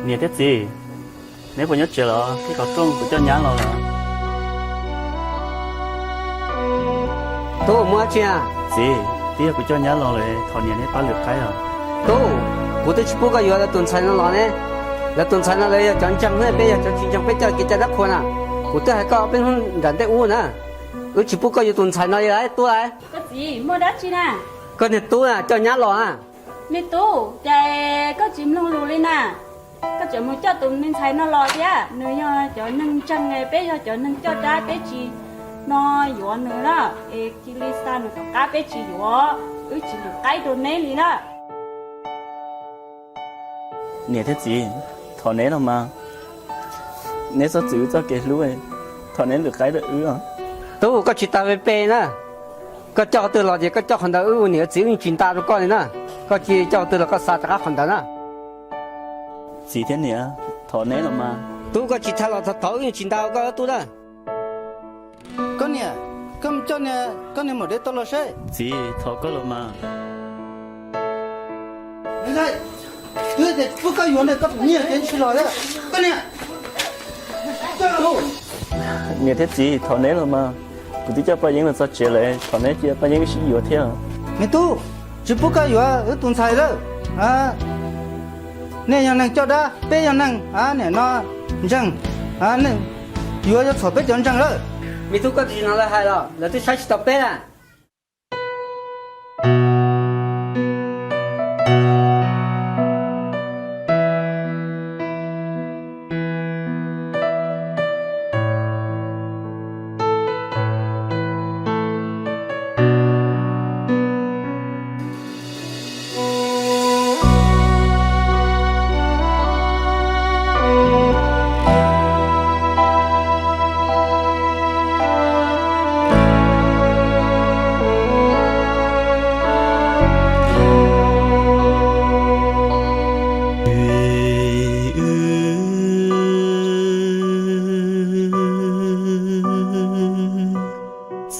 Niam thiab txiv, neb puas nyob tsev los? Tib qhov rooj kuv coj nyab los lawm. Tub, muaj dab tsi a? Txiv, twb yog kuv coj nyab los lawm, thov niam neb pab lwm qaib os. Tub, kuv twb tsis pub koj yuav lawv tus ntxhais no los ne. Lawv tus ntxhais no lawv yog cov ntseeg, peb yog cov tsis ntseeg, peb coj kev cai dab qhuas na. Kuv twb hais koj ob peb hnub nram ntej ub na, wb tsis pub koj yuav tus ntxhais no li lawm tub. Koj txiv, muaj dab tsi na? Koj niag tub na coj nyab los na. Me tub, cas koj tsis mloog lus li na? Koj tseem mus coj tus me ntxhais no los thiab. Nws yog cov neeg ntseeg, peb yog cov neeg coj dab, peb tsis no yuav nws na. Es cia li xa nws tom qab, peb tsis yuav, wb tsis lwm qaib rau neb li na. Niam thiab txiv, thov neb los mas, neb txhob txwv wb txoj kev hlub, thov neb lwm qaib rau wb os. Tub, koj tsis tas pe pe na. Koj coj qhov twg los ces koj coj qhov ntawd, wb ua niam txiv wb yeej tsis nta rau koj li na. Koj cia coj qhov twg los koj xa rov qab qhov ntawd na. Txiv thiab niam, thov neb los mas. Tub, koj tsis tha los thov thov, wb yeej tsis nta rau koj tub na. Koj niam, koj mus coj niag, koj niag maum dev tau los saib. Txiv, thov koj los mas. Twb tias pub koj yuav ntawm koj pum nyiaj ces tsis los thiab. Koj niam, coj los. Niam thiab txiv, thov neb los mas. Kuv twb coj Paj Yeeb los txog tsev lawm, thov neb cia Paj Yeeb wb sib yuav thiab. Me tub, tsis pub koj yuav wb tus ntxhais lawm. Nej yog neeg coj dab, peb yog neeg, nim no ntseeg, yuav yuav txhaum peb cov ntseeg lawm. Me tub, koj tsis hnov lawv hais los? Lawv twb saib tsis taus peb na.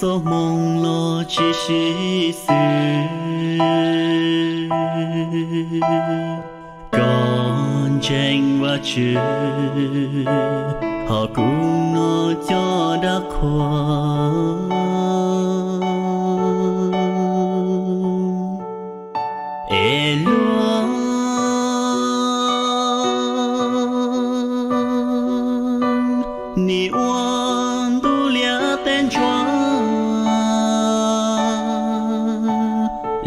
Txoj hmoo los tsis sib xws, koj ntseeg Vajtswv, ho kuv no coj dab qhuas. Es luag nim ua ntuj liab teb ntsuab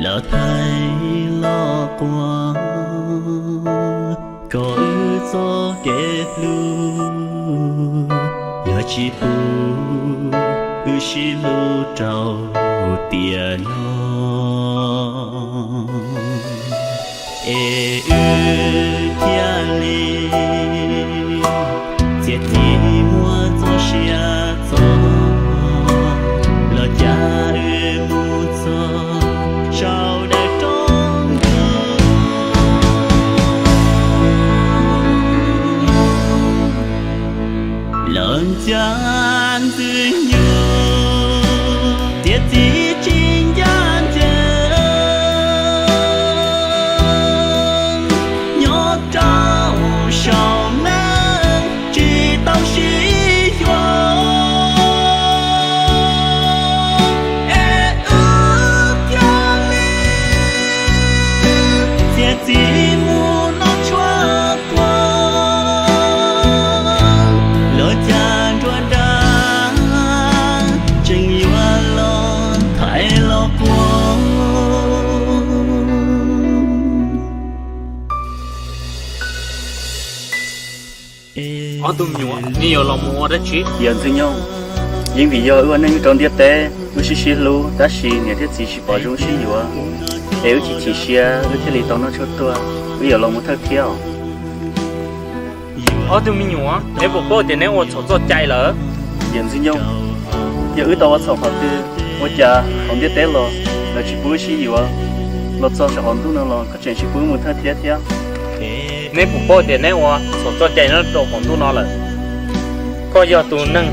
los thaij los quaj, kom wb txoj kev hlub yuav tsis pub wb sib hlub rau tiam no. Es wb thiaj li txiav txim muab txoj sia txo, los cas wb mus txog saum daim roob ntuj. Los cas ntxwg nyoog txiav txim tsis ncaj ncees nyob rau saum neeg tsis tau sib yuav. Es wb thiaj li txiav txim mus noj tshuaj tuag, los cas nruab nrab tseem yuav los thaij los quaj. Ob tug me nyuam, neb yuav los mus ua dab tsi? Yawm Ntxwg Nyoog, yeej vim yog wb ua neej rau ntiaj teb, wb sib sib hlub, tab sis niam thiab txiv tsis pom zoo sib yuav, es wb chim chim siab wb thiaj li tau noj tshuaj tuag, wb yuav los mus thawj thiab os. Ob tug me nyuam, neb puas paub tias neb ua txhaum txoj cai lawm? Yawm Ntxwg Nyoog, yog wb tau ua txhaum qhov twg, ua cas hauv ntiaj teb los lawv tsis pub wb sib yuav, los txog saum hauv ntuj no los koj tseem tsis pub wb mus thawj thiab thiab? Neb puas paub tias neb ua txhaum txoj cai nyob rau hauv ntuj no lawm? Koj yog tus neeg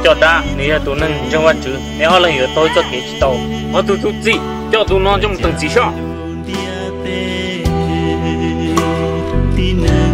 coj dab, nws yog tus neeg ntseeg Vajtswv, neb ob leeg yuav taug txoj kev tsis tau. Ob tug tub txib, coj tus no coj mus teem txim soj. Tib neeg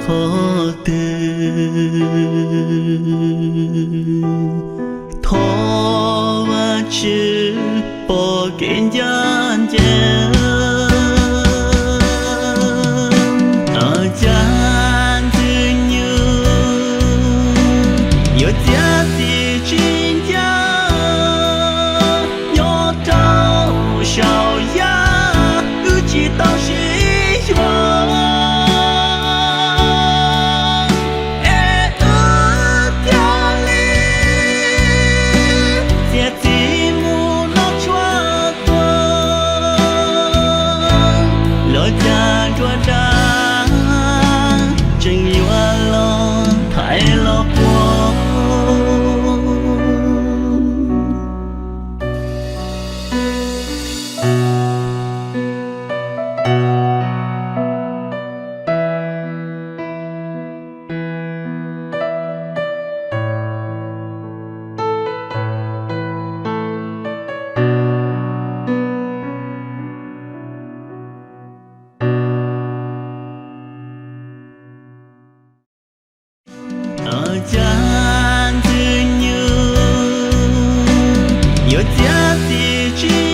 Qhov twg thov Vajtswv pom kev ncaj ncees. Cas Ntxwg Nyug yuav txiav txim tsis ncaj, nyob rau saum yaj wb tsis tau sib yuav. Es wb thiaj li txiav txim mus noj tshuaj tuag, los cas nruab nrab tseem yuav los thaiv los quaj. Cas Ntxwg Nyug yuav txiav txim tsis